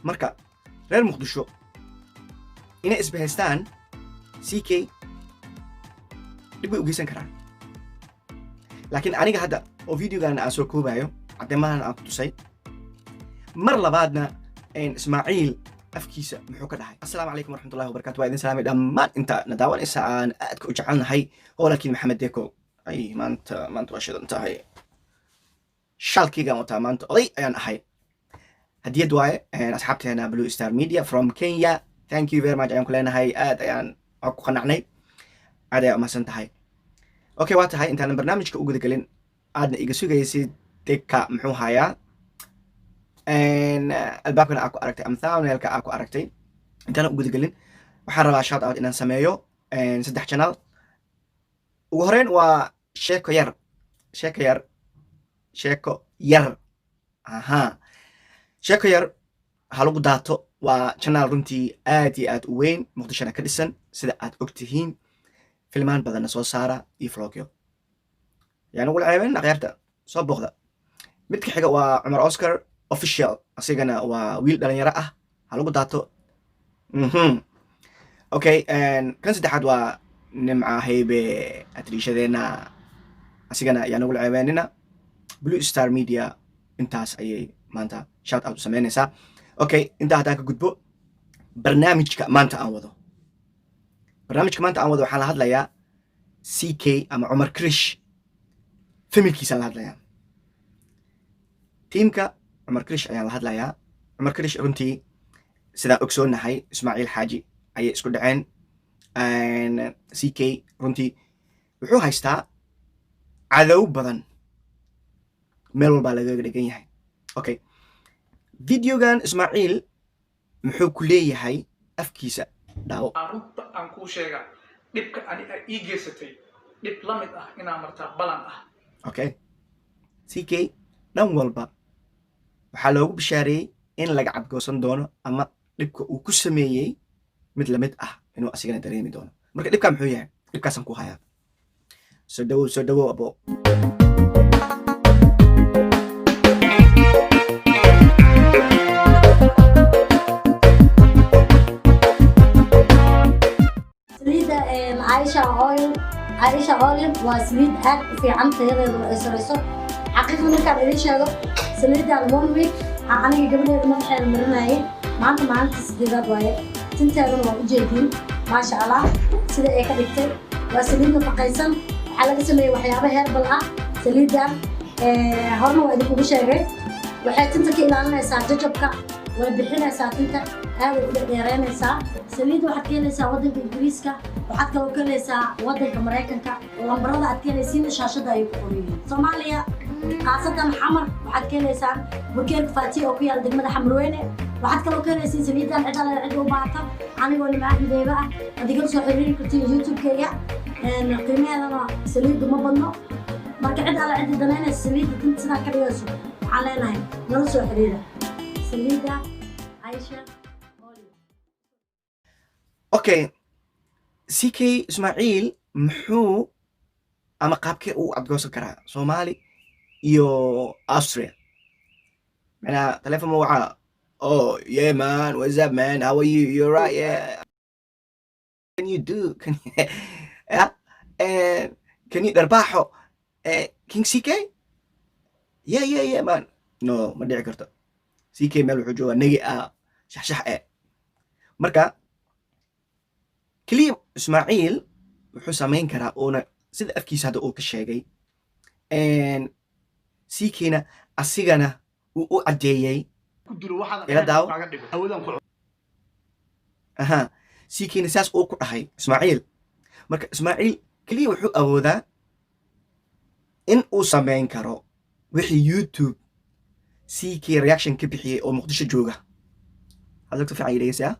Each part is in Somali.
Marka reer Muqdisho inay isbahaystaan CK dhib way u geysan karaan. Laakiin aniga hadda oo videogan aan soo koobayo, caddeemahan aan ku tusay, mar labaadna Ismaaciil afkiisa muxuu ka dhahay? Assalaamu calaykum waraxmatullahi wabarakatu. Waa idin salaamay dhammaan inta na daawanaysa aan aadka u jecelnahay oo laakiin Maxamed Deko. Ay, maanta waa shidan tahay. Shaalkeygaan wataa maanta, oday ayaan ahay. Hadiyad waaye asxaabteena Blue Star Media from Kenya. Thank you very much ayaan ku leenahay. Aad ayaan ku qanacnay, aad ayaa umahadsan tahay. Okay, waa tahay. Intaanan barnaamijka u gudagelin, aadna iga sugaysid deka muxuu hayaa, albaabkana aa ku aragtay ama thumbnailka aa ku aragtay, intaanan u gudagelin waxaan rabaa shout out inaan sameeyo saddex channel. Ugu horeyn waa Sheeko Yar, Sheeko Yar, Sheeko Yar. Aha, Sheeko Yar ha lagu daato. Waa channel runtii aad iyo aad u weyn, Muqdishona ka dhisan, sida aad og tihiin, filmaan badanna soo saara iyo vlogyo. Yani ugula ceebeen akhyaarta soo booqda. Midka xiga waa Cumar Oscar Official, asigana waa wiil dhalinyaro ah, ha lagu daato. Okay, kan saddexaad waa Nimca Heybe, atriishadeena, asigana ayaan ugula ceebeenina. Blue Star Media intaas ayay maanta shout out u sameynaysaa. Okay, intaa haddaan ka gudbo barnaamijka maanta aan wado, barnaamijka maanta aan wado waxaan la hadlayaa CK ama Cumar Krish familkiisaan la hadlayaa. Tiimka Cumar Krish ayaan la hadlayaa. Cumar Krish runtii sidaan ogsoonahay Ismaaciil Xaaji ayay isku dhaceen. CK runtii wuxuu haystaa cadow badan, meel walbaa lagaga dhegan yahay. Okay, videogan Ismaaciil muxuu ku leeyahay afkiisa? Daawo. Runta aan kuu sheegaa, dhibka ani aa ii geysatay dhib la mid ah inaa martaa balan ah. Okay, CK dhan walba waxaa loogu bishaareeyey in laga cadgoosan doono ama dhibka uu ku sameeyey mid lamid ah inuu asigana dareemi doono. Marka dhibkaa muxuu yahay? Dhibkaasaan ku hayaa. Soo dhawow, soo dhawow, abo. Saliidda Aisha Oil, Aisha Oil waa saliid aad u fiican, tayadeedu ay sareyso. Xaqiiqda markaan idiin sheego, saliidan one week aan aniga gabadheeda madaxeeda marinayay. Maanta maalinta 8aad waaye. Tinteedana waa ujeediin, maasha Allah, sida ay ka dhigtay. Waa saliid nafaqaysan, waxaa laga sameeyey waxyaabo herbal ah. Saliidan horena waa idinkugu sheegay, waxay tinta ka ilaalinaysaa jajabka, way bixinaysaa tinta, aaday u dherdheereynaysaa. Saliidda waxaad ka helaysaa waddanka Ingiriiska, waxaad kaloo ka helaysaa waddanka Maraykanka. Lambarada aad ka helaysiin shaashadda ayay ku qoran yihiin. Soomaaliya, khaasatan Xamar, waxaad ka helaysaan bukeerka Faatiya oo ku yaala degmada Xamarweyne. Waxaad kaloo ka helaysiin saliidan cid alle cid u baahata anigoo Nimca Axmedeyba ah aad igala soo xiriiri kartiin YouTube-kayga. Qiimaheedana saliiddu ma badno. Marka cid alle ciddi danaynaysa saliidda tinta sidaan ka dhigayso, waxaan leenahay nala soo xiriira. Saliidda Aisha Oil. Okay, CK Ismaaciil muxuu ama qaabkee uu adgoosan karaa Soomaali iyo Austria? Macnaha telefon ma wacaa? "Oh yeah man, what's up man, how are you? You're right, yeah. Can you do, can you, yeah, can you dharbaaxo King CK? Yeah man." No, ma dhici karto. CK meel wuxuu joogaa negi ah, shaxshax eh. Marka keliya Ismaaciil wuxuu samayn karaa, uuna sida afkiisa hadda uu ka sheegay, CKna asigana uu u caddeeyey. Ku dilo waxaad Ila daawo. kaaga dhigo hawadan ku. Aha, CKna saas uu ku dhahay Ismaaciil. Marka Ismaaciil keliya wuxuu awoodaa in uu samayn karo wixii YouTube CK reaction ka bixiyey oo Muqdisho jooga. Hadalka fiican ii dhegeysaa.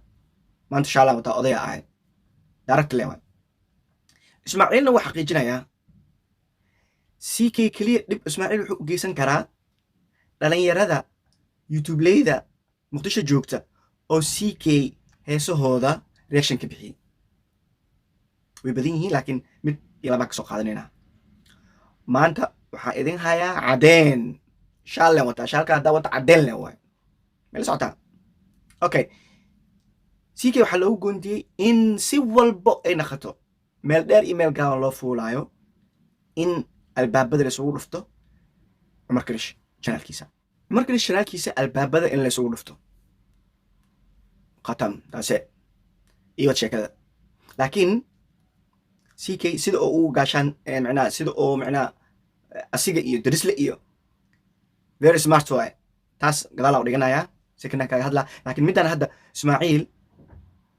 Maanta shaalaan wataa, odaya ahay, direct le waay. Ismaaciilna wuu xaqiijinayaa CK. Keliya dhib Ismaaciil wuxuu u geysan karaa dhalinyarada YouTubeleyda Muqdisho joogta oo CK heesahooda reaction ka bixiyey. Way badan yihiin, laakiin mid iyo labaa ka soo qaadanayna. Maanta waxaa idin hayaa caddeen. Shaal len wataa, shaalka haddaa wata caddeen len waay. Meel socotaa. Okay, CK waxaa loogu goondiyey in si walbo ay naqato, meel dheer iyo meel gaaban loo fuulaayo, in albaabada la isugu dhufto Cumar Karish channelkiisa. Cumar Karish channelkiisa albaabada in la isugu dhufto, khatam taase iyo sheekada. Laakiin CK sida oo ugu gaashaan, macnaha sida oo macnaha asiga iyo Darisle iyo very smart waaye. Taas gadaal u dhiganayaa, si kana kaga hadlaa. Laakiin midaan hadda Ismaaciil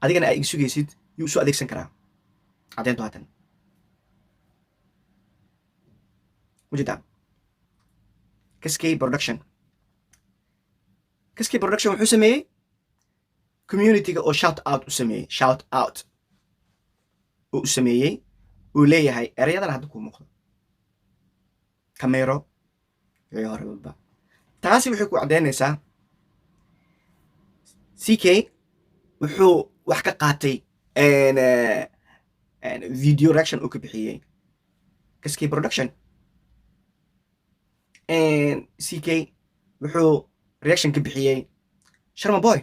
adigana ay iga sugaysid, yuu isu adeegsan karaa caddeyntu haatan ujeedaa. Kaskey Production, Kaskey Production wuxuu sameeyey communityga oo shout out u sameeyey, shout out oo u sameeyey, uu leeyahay erayadan hadda kuu muuqdo camero wixii hore walba. Taasi waxay ku caddeynaysaa CK wuxuu wax ka qaatay video reaction uu ka bixiyey Kaskey Production. CK wuxuu reaction ka bixiyey Sharma Boy.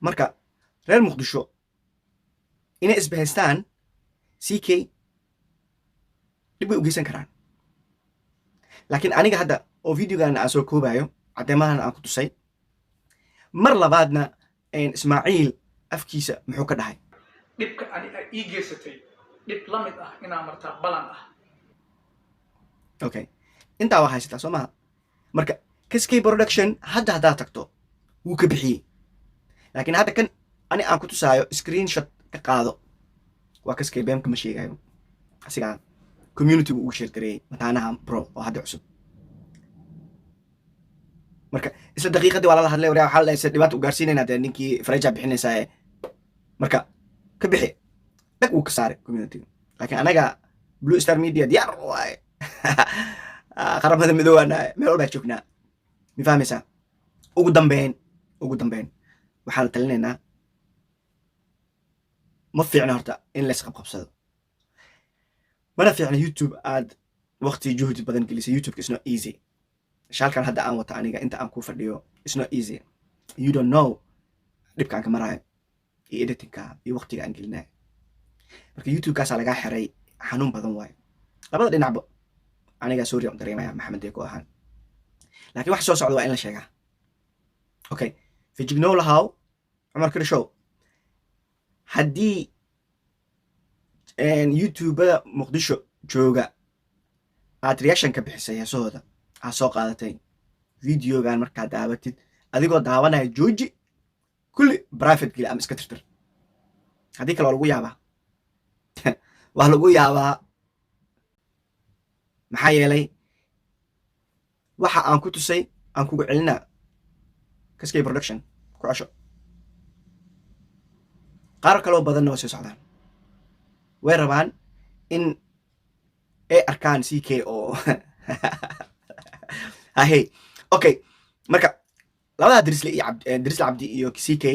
Marka reer Muqdisho inay isbahaystaan CK dhib way u geysan karaan. Laakiin aniga hadda oo videogan aan soo koobayo, caddeemahan aan ku tusay, mar labaadna Ismaaciil afkiisa muxuu ka dhahay? Dhibka ani ay ii geysatay, dhib la mid ah inaa martaa balan ah. Okay, intaa waa haysataa, soo maha? Marka Kaskey Production hadda haddaad tagto wuu ka bixiyey. Laakiin hadda kan ani aan ku tusaayo, screenshot ka qaado, waa Kaskey, beemka ma sheegayo. Asigaa communitygu ugu share gareeyey Mataanaha Bro oo hadda cusub. Marka isla daqiiqadii waa lala hadlay. Waryaa, waxaa la dhahay dhibaata u gaarsiinayna dee ninkii fareja bixinaysaa. Marka ka bixi dhag wuu ka saaray communityga. Laakiin anaga Blue Star Media diyaar waaye, Qaramada Midoobaanahay, meel walbaa joognaa, mi fahmaysaa? Ugu dambeyn waxaan talinaynaa, ma fiicna horta in lays qabqabsado, mana fiicna YouTube aad waqti juhdi badan gelisay. YouTube is not easy. Shaalkan hadda aan wata aniga inta aan ku fadhiyo is not easy. You don't know dhibka aan ka maraayo iyo editingka iyo waqtiga aan gelinayo. Marka YouTube-kaasaa lagaa xiray, xanuun badan waayo labada dhinacba. Anigaa sorry aan dareemaya Maxamed Deeko ahaan, laakiin wax soo socda waa in la sheegaa. Okay, fijignow lahaw Cumar Kirishow. Haddii YouTubada Muqdisho jooga aad reaction ka bixisay heesahooda, aad soo qaadatay videogan, markaad daabatid adigoo daawanaya, jooji kulli, private geli ama iska tirtir. Haddii kale waa lagu yaabaa, waa lagu yaabaa. Maxaa yeelay waxa aan ku tusay aan kugu celinaa. Kaskey Production ku cesho. Qaar kaloo badanna waa soo socdaan, way rabaan in ay arkaan CK oo hahey. Okay, marka labadaa Drisle iyo Drisle Cabdi iyo CK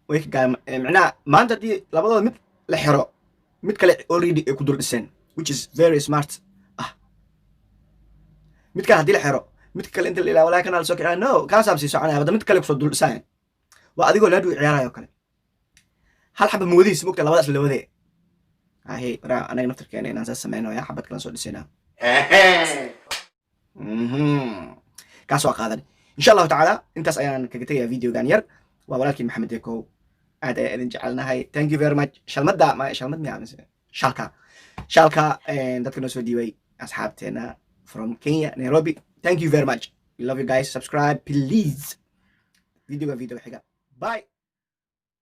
way ka gaar micnaha maanta haddii labadooda mid la xiro, mid kale already ay ku dul dhiseen, which is very smart ah. Mid kale haddii la xiro, mid kale inta la ilaa walaa kana la soo kicina, no, kaasaab sii soconaya hadda mid kale kusoo dul dhisaayan. Waa adigoo laadhu ciyaarayo kale, hal xaba moodihiis mogta labadaas la wadee. Hahe, waraa anaga naftarkeena inaan saas sameyno ya xabad kalan soo dhisaynaa. Kaas waa qaadan, insha Allahu tacaala. Intaas ayaan kaga tegayaa videogan yar. Waa walaalkii Maxamed Dekow, aad ayaan idin jecelnahay. Thank you very much. Shalmadda ma shalmad miya mise shaalka? Shaalka dadka noo soo dhiibay, asxaabteena from Kenya, Nairobi, thank you very much. We love you guys. Subscribe please. Videoga video xiga, bye.